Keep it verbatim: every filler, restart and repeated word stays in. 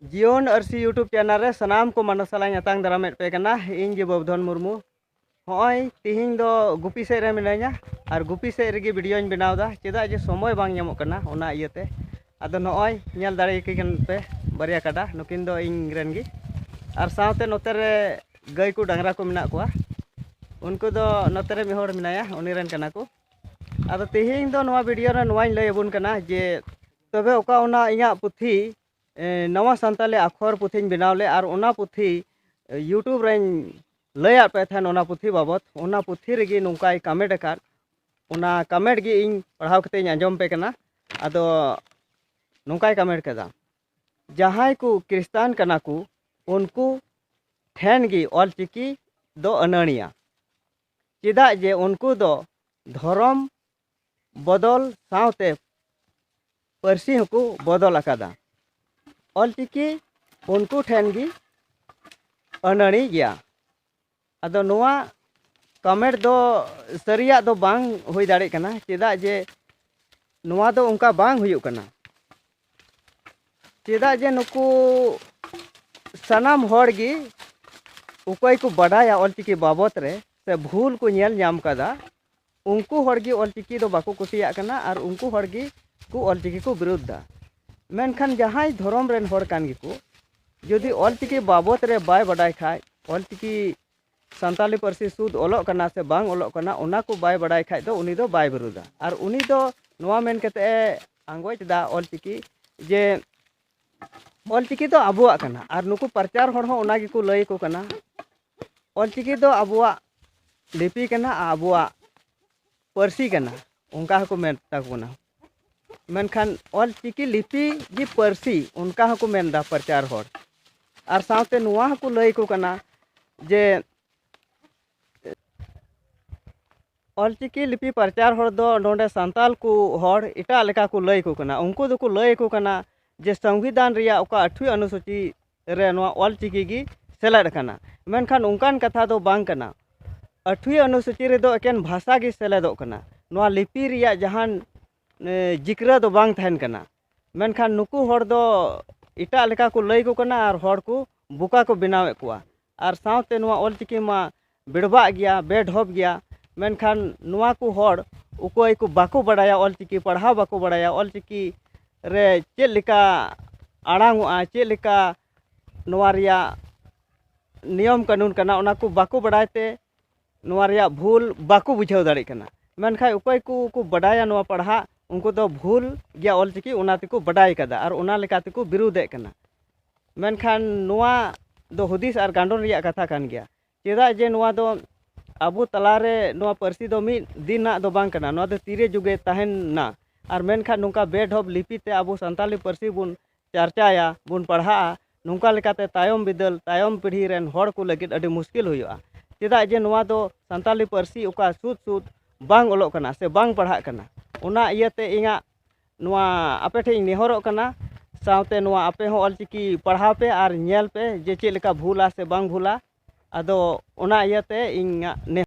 ᱡᱤᱭᱚᱱ ᱟᱹᱨᱥᱤ YouTube channel ᱨᱮ ᱥᱟᱱᱟᱢ ᱠᱚ ᱢᱟᱱᱚᱥ ᱥᱟᱞᱟᱜ ᱧᱟᱛᱟᱝ ᱫᱟᱨᱟᱢᱮᱫ ᱯᱮ ᱠᱟᱱᱟ᱾ ᱤᱧ ᱜᱮ ᱵᱚᱵᱫᱷᱚᱱ ᱢᱩᱨᱢᱩ᱾ ᱦᱚᱸᱜᱼᱚᱭ ᱛᱤᱦᱤᱧ ᱫᱚ ᱜᱩᱯᱤ ᱥᱮᱫ ᱨᱮ ᱢᱤᱱᱟᱹᱧᱟ ᱟᱨ ᱜᱩᱯᱤ ᱥᱮᱫ ᱨᱮᱜᱮ ᱵᱷᱤᱰᱤᱭᱳᱧ ᱵᱮᱱᱟᱣᱫᱟ, ᱪᱮᱫᱟᱜ ᱡᱮ ᱥᱚᱢᱚᱭ ᱵᱟᱝ ᱧᱟᱢᱚᱜ ᱠᱟᱱᱟ ᱚᱱᱟ ᱤᱭᱟᱹᱛᱮ᱾ ᱟᱫᱚ ᱱᱚᱜᱼᱚᱭ ᱧᱮᱞ ᱫᱟᱲᱮᱭᱟᱠᱤᱱ ᱠᱟᱱ ᱯᱮ ᱵᱟᱨᱭᱟ ᱠᱟᱰᱟ, ᱱᱩᱠᱤᱱ ᱫᱚ ᱤᱧ ᱨᱮᱱ ᱜᱮ᱾ ᱟᱨ ᱥᱟᱶᱛᱮ ᱱᱚᱛᱮ ᱨᱮ ᱜᱟᱹᱭ ᱠᱚ ᱰᱟᱝᱨᱟ ᱠᱚ ᱢᱮᱱᱟᱜ ᱠᱚᱣᱟ, ᱩᱱᱠᱩ ᱫᱚ ᱱᱚᱛᱮ ᱨᱮ ᱢᱤᱫ ᱦᱚᱲ ᱢᱮᱱᱟᱭᱟ, ᱩᱱᱤ ᱨᱮᱱ ᱠᱟᱱᱟ ᱠᱚ᱾ ᱟᱫᱚ ᱛᱤᱦᱤᱧ ᱫᱚ ᱱᱚᱣᱟ ᱵᱷᱤᱰᱤᱭᱳ ᱨᱮ ᱱᱚᱣᱟᱧ ᱞᱟᱹᱭ ᱟᱵᱚᱱ ᱠᱟᱱᱟ ᱡᱮ ᱛᱚᱵᱮ ᱚᱠᱟ ᱚᱱᱟ ᱤᱧᱟᱹᱜ ᱯᱩᱛᱷᱤ, ᱮ, ᱱᱟᱣᱟ ᱥᱟᱱᱛᱟᱞᱤ ᱟᱠᱷᱚᱨ ᱯᱩᱛᱷᱤᱧ ᱵᱮᱱᱟᱣ ᱞᱮᱫ ᱟᱨ ᱚᱱᱟ ᱯᱩᱛᱷᱤ, ᱮ, YouTube ᱨᱮᱧ ᱞᱟᱹᱭᱟᱫ ᱯᱮ ᱛᱟᱦᱮᱱ ᱚᱱᱟ ᱯᱩᱛᱷᱤ ᱵᱟᱵᱚᱛ, ᱚᱱᱟ ᱯᱩᱛᱷᱤ ᱨᱮᱜᱮ ᱱᱚᱝᱠᱟᱭ ᱠᱚᱢᱮᱱᱴ ᱟᱠᱟᱫ᱾ ᱚᱱᱟ ᱠᱚᱢᱮᱱᱴ ᱜᱮ ᱤᱧ ᱯᱟᱲᱦᱟᱣ ᱠᱟᱛᱮ ᱤᱧ ᱟᱸᱡᱚᱢ ᱯᱮ ᱠᱟᱱᱟ᱾ ᱟᱫᱚ ᱱᱚᱝᱠᱟᱭ ᱠᱚᱢᱮᱱᱴ ᱠᱟᱫᱟ, ᱡᱟᱦᱟᱸᱭ ᱠᱚ ᱠᱷᱨᱤᱥᱴᱟᱱ ᱠᱟᱱᱟ ᱠᱚ, ᱩᱱᱠᱩ ᱴᱷᱮᱱ ᱜᱮ ᱚᱞᱪᱤᱠᱤ ᱫᱚ ᱟᱹᱱᱟᱹᱲᱤᱭᱟ, ᱪᱮᱫᱟᱜ ᱡᱮ ᱩᱱᱠᱩ ᱫᱚ ᱫᱷᱚᱨᱚᱢ ᱵᱚᱫᱚᱞ ᱥᱟᱶᱛᱮ ᱯᱟᱹᱨᱥᱤ ᱦᱚᱸᱠᱚ ᱵᱚᱫᱚᱞ ᱟᱠᱟᱫᱟ᱾ ᱚᱞᱪᱤᱠᱤ ᱩᱱᱠᱩ ᱴᱷᱮᱱ ᱜᱮ ᱟᱹᱱᱟᱹᱲᱤ ᱜᱮᱭᱟ᱾ ᱟᱫᱚ ᱱᱚᱣᱟ ᱠᱚᱢᱮᱱᱴ ᱫᱚ ᱥᱟᱹᱨᱤᱭᱟᱜ ᱫᱚ ᱵᱟᱝ ᱦᱩᱭ ᱫᱟᱲᱮᱭᱟᱜ ᱠᱟᱱᱟ, ᱪᱮᱫᱟᱜ ᱡᱮ ᱱᱚᱣᱟ ᱫᱚ ᱚᱱᱠᱟ ᱵᱟᱝ ᱦᱩᱭᱩᱜ ᱠᱟᱱᱟ᱾ ᱪᱮᱫᱟᱜ ᱡᱮ ᱱᱩᱠᱩ ᱥᱟᱱᱟᱢ ᱦᱚᱲ ᱜᱮ ᱚᱠᱚᱭ ᱠᱚ ᱵᱟᱰᱟᱭᱟ ᱚᱞᱪᱤᱠᱤ ᱵᱟᱵᱚᱛ ᱨᱮ ᱥᱮ ᱵᱷᱩᱞ ᱠᱚ ᱧᱮᱞ ᱧᱟᱢ ᱠᱟᱫᱟ, ᱩᱱᱠᱩ ᱦᱚᱲ ᱜᱮ ᱚᱞᱪᱤᱠᱤ ᱫᱚ ᱵᱟᱠᱚ ᱠᱩᱥᱤᱭᱟᱜ ᱠᱟᱱᱟ ᱟᱨ ᱩᱱᱠᱩ ᱦᱚᱲ ᱜᱮ ᱠᱚ ᱚᱞᱪᱤᱠᱤ ᱠᱚ ᱵᱤᱨᱳᱫᱷ ᱫᱟ᱾ ᱢᱮᱱᱠᱷᱟᱱ ᱡᱟᱦᱟᱸᱭ ᱫᱷᱚᱨᱚᱢ ᱨᱮᱱ ᱦᱚᱲ ᱠᱟᱱ ᱜᱮᱠᱚ, ᱡᱩᱫᱤ ᱚᱞᱪᱤᱠᱤ ᱵᱟᱵᱚᱛ ᱨᱮ ᱵᱟᱭ ᱵᱟᱰᱟᱭ ᱠᱷᱟᱡ, ᱚᱞᱪᱤᱠᱤ ᱥᱟᱱᱛᱟᱞᱤ ᱯᱟᱹᱨᱥᱤ ᱥᱩᱫᱷ ᱚᱞᱚᱜ ᱠᱟᱱᱟ ᱥᱮ ᱵᱟᱝ ᱚᱞᱚᱜ ᱠᱟᱱᱟ, ᱚᱱᱟ ᱠᱚ ᱵᱟᱭ ᱵᱟᱰᱟᱭ ᱠᱷᱟᱡ ᱫᱚ ᱩᱱᱤ ᱫᱚ ᱵᱟᱭ ᱵᱤᱨᱳᱫᱷᱟ᱾ ᱟᱨ ᱩᱱᱤ ᱫᱚ ᱱᱚᱣᱟ ᱢᱮᱱ ᱠᱟᱛᱮ ᱮ ᱟᱸᱜᱚᱪ ᱮᱫᱟ ᱚᱞᱪᱤᱠᱤ, ᱡᱮ ᱚᱞᱪᱤᱠᱤ ᱫᱚ ᱟᱵᱚᱣᱟᱜ ᱠᱟᱱᱟ᱾ ᱟᱨ ᱱᱩᱠᱩ ᱯᱨᱚᱪᱟᱨ ᱦᱚᱲ ᱦᱚᱸ ᱚᱱᱟ ᱜᱮᱠᱚ ᱞᱟᱹᱭ ᱟᱠᱚ ᱠᱟᱱᱟ, ᱚᱞᱪᱤᱠᱤ ᱫᱚ ᱟᱵᱚᱣᱟᱜ ᱞᱤᱯᱤ ᱠᱟᱱᱟ, ᱟᱵᱚᱣᱟᱜ ᱯᱟᱹᱨᱥᱤ ᱠᱟᱱᱟ, ᱚᱱᱠᱟ ᱦᱚᱸᱠᱚ ᱢᱮᱛᱟ ᱠᱚ ᱠᱟᱱᱟ᱾ ᱢᱮᱱᱠᱷᱟᱱ ᱚᱞᱪᱤᱠᱤ ᱞᱤᱯᱤ ᱜᱮ ᱯᱟᱹᱨᱥᱤ, ᱚᱱᱠᱟ ᱦᱚᱸᱠᱚ ᱢᱮᱱᱫᱟ ᱯᱨᱚᱪᱟᱨ ᱦᱚᱲ᱾ ᱟᱨ ᱥᱟᱶᱛᱮ ᱱᱚᱣᱟ ᱦᱚᱸᱠᱚ ᱞᱟᱹᱭ ᱟᱠᱚ ᱠᱟᱱᱟ ᱡᱮ ᱚᱞᱪᱤᱠᱤ ᱞᱤᱯᱤ ᱯᱨᱚᱪᱟᱨ ᱦᱚᱲ ᱫᱚ ᱱᱚᱰᱮ ᱥᱟᱱᱛᱟᱞ ᱠᱚ ᱦᱚᱲ ᱮᱴᱟᱜ ᱞᱮᱠᱟ ᱠᱚ ᱞᱟᱹᱭ ᱟᱠᱚ ᱠᱟᱱᱟ᱾ ᱩᱱᱠᱩ ᱫᱚᱠᱚ ᱞᱟᱹᱭ ᱟᱠᱚ ᱠᱟᱱᱟ ᱡᱮ ᱥᱚᱝᱵᱤᱫᱷᱟᱱ ᱨᱮᱭᱟᱜ ᱚᱠᱟ ᱟᱴᱷᱣᱤ ᱚᱱᱩᱥᱩᱪᱤ ᱨᱮ ᱱᱚᱣᱟ ᱚᱞᱪᱤᱠᱤ ᱜᱮ ᱥᱮᱞᱮᱫ ᱟᱠᱟᱱᱟ, ᱢᱮᱱᱠᱷᱟᱱ ᱚᱱᱠᱟᱱ ᱠᱟᱛᱷᱟ ᱫᱚ ᱵᱟᱝ ᱠᱟᱱᱟ᱾ ᱟᱴᱷᱣᱤ ᱚᱱᱩᱥᱩᱪᱤ ᱨᱮᱫᱚ ᱮᱠᱮᱱ ᱵᱷᱟᱥᱟ ᱜᱮ ᱥᱮᱞᱮᱫᱚᱜ ᱠᱟᱱᱟ, ᱱᱚᱣᱟ ᱞᱤᱯᱤ ᱨᱮᱭᱟᱜ ᱡᱟᱦᱟᱱ, ᱮ, ᱡᱤᱠᱨᱟᱹ ᱫᱚ ᱵᱟᱝ ᱛᱟᱦᱮᱱ ᱠᱟᱱᱟ᱾ ᱢᱮᱱᱠᱷᱟᱱ ᱱᱩᱠᱩ ᱦᱚᱲ ᱫᱚ ᱮᱴᱟᱜ ᱞᱮᱠᱟ ᱠᱚ ᱞᱟᱹᱭ ᱠᱚ ᱠᱟᱱᱟ ᱟᱨ ᱦᱚᱲ ᱠᱚ ᱵᱚᱠᱟ ᱠᱚ ᱵᱮᱱᱟᱣᱮᱫ ᱠᱚᱣᱟ᱾ ᱟᱨ ᱥᱟᱶᱛᱮ ᱱᱚᱣᱟ ᱚᱞᱪᱤᱠᱤ ᱢᱟ ᱵᱮᱲᱵᱟᱜ ᱜᱮᱭᱟ, ᱵᱮᱰᱷᱚᱯ ᱜᱮᱭᱟ, ᱢᱮᱱᱠᱷᱟᱱ ᱱᱚᱣᱟ ᱠᱚ ᱦᱚᱲ ᱚᱠᱚᱭ ᱠᱚ ᱵᱟᱠᱚ ᱵᱟᱲᱟᱭᱟ, ᱚᱞᱪᱤᱠᱤ ᱯᱟᱲᱦᱟᱣ ᱵᱟᱠᱚ ᱵᱟᱲᱟᱭᱟ, ᱚᱞᱪᱤᱠᱤ ᱨᱮ ᱪᱮᱫ ᱞᱮᱠᱟ ᱟᱲᱟᱝ ᱚᱜᱼᱟ, ᱪᱮᱫ ᱞᱮᱠᱟ ᱱᱚᱣᱟ ᱨᱮᱭᱟᱜ ᱱᱤᱭᱚᱢ ᱠᱟᱹᱱᱩᱱ ᱠᱟᱱᱟ, ᱚᱱᱟ ᱠᱚ ᱵᱟᱠᱚ ᱵᱟᱲᱟᱭ ᱛᱮ ᱱᱚᱣᱟ ᱨᱮᱭᱟᱜ ᱵᱷᱩᱞ ᱵᱟᱠᱚ ᱵᱩᱡᱷᱟᱹᱣ ᱫᱟᱲᱮᱭᱟᱜ ᱠᱟᱱᱟ᱾ ᱢᱮᱱᱠᱷᱟᱱ ᱚᱠᱚᱭ ᱠᱚ ᱠᱚ ᱵᱟᱰᱟᱭᱟ ᱱᱚᱣᱟ ᱯᱟᱲᱦᱟᱜ, ᱩᱱᱠᱩ ᱫᱚ ᱵᱷᱩᱞ ᱜᱮᱭᱟ ᱚᱞᱪᱤᱠᱤ, ᱚᱱᱟ ᱛᱮᱠᱚ ᱵᱟᱰᱟᱭ ᱠᱟᱫᱟ ᱟᱨ ᱚᱱᱟ ᱞᱮᱠᱟ ᱛᱮᱠᱚ ᱵᱤᱨᱩᱫᱷᱮᱫ ᱠᱟᱱᱟ᱾ ᱢᱮᱱᱠᱷᱟᱱ ᱱᱚᱣᱟ ᱫᱚ ᱦᱩᱫᱤᱥ ᱟᱨ ᱜᱟᱱᱰᱚᱱ ᱨᱮᱭᱟᱜ ᱠᱟᱛᱷᱟ ᱠᱟᱱ ᱜᱮᱭᱟ᱾ ᱪᱮᱫᱟᱜ ᱡᱮ ᱱᱚᱣᱟ ᱫᱚ ᱟᱵᱚ ᱛᱟᱞᱟᱨᱮ ᱱᱚᱣᱟ ᱯᱟᱹᱨᱥᱤ ᱫᱚ ᱢᱤᱫ ᱫᱤᱱᱟᱜ ᱫᱚ ᱵᱟᱝ ᱠᱟᱱᱟ, ᱱᱚᱣᱟ ᱫᱚ ᱛᱤᱨᱮ ᱡᱩᱜᱮ ᱛᱟᱦᱮᱱᱟ᱾ ᱟᱨ ᱢᱮᱱᱠᱷᱟᱱ ᱱᱚᱝᱠᱟ ᱵᱮᱰᱷᱚᱯ ᱞᱤᱯᱤ ᱛᱮ ᱟᱵᱚ ᱥᱟᱱᱛᱟᱞᱤ ᱯᱟᱹᱨᱥᱤ ᱵᱚᱱ ᱪᱟᱨᱪᱟᱭᱟ, ᱵᱚᱱ ᱯᱟᱲᱦᱟᱜᱼᱟ, ᱱᱚᱝᱠᱟ ᱞᱮᱠᱟᱛᱮ ᱛᱟᱭᱚᱢ ᱵᱤᱫᱟᱹᱞ, ᱛᱟᱭᱚᱢ ᱯᱤᱲᱦᱤ ᱨᱮᱱ ᱦᱚᱲ ᱠᱚ ᱞᱟᱹᱜᱤᱫ ᱟᱹᱰᱤ ᱢᱩᱥᱠᱤᱞ ᱦᱩᱭᱩᱜᱼᱟ᱾ ᱪᱮᱫᱟᱜ ᱡᱮ ᱱᱚᱣᱟ ᱫᱚ ᱥᱟᱱᱛᱟᱞᱤ ᱯᱟᱹᱨᱥᱤ ᱚᱠᱟ ᱥᱩᱫ ᱥᱩᱫ ᱵᱟᱝ ᱚᱞᱚᱜ ᱠᱟᱱᱟ ᱥᱮ ᱵᱟᱝ ᱯᱟᱲᱦᱟᱜ ᱠᱟᱱᱟ᱾ ᱚᱱᱟ ᱤᱭᱟᱹᱛᱮ ᱤᱧᱟᱹᱜ ᱱᱚᱣᱟ ᱟᱯᱮ ᱴᱷᱮᱱ ᱤᱧ ᱱᱮᱦᱚᱨᱚᱜ ᱠᱟᱱᱟ, ᱥᱟᱶᱛᱮ ᱱᱚᱣᱟ ᱟᱯᱮ ᱦᱚᱸ ᱚᱞᱪᱤᱠᱤ ᱯᱟᱲᱦᱟᱣ ᱯᱮ ᱟᱨ ᱧᱮᱞ ᱯᱮ ᱡᱮ ᱪᱮᱫ ᱞᱮᱠᱟ ᱵᱷᱩᱞᱟ ᱥᱮ ᱵᱟᱝ ᱵᱷᱩᱞᱟ᱾ ᱟᱫᱚ ᱚᱱᱟ ᱤᱭᱟᱹᱛᱮ ᱤᱧᱟᱹᱜ ᱱᱮᱦᱚᱨ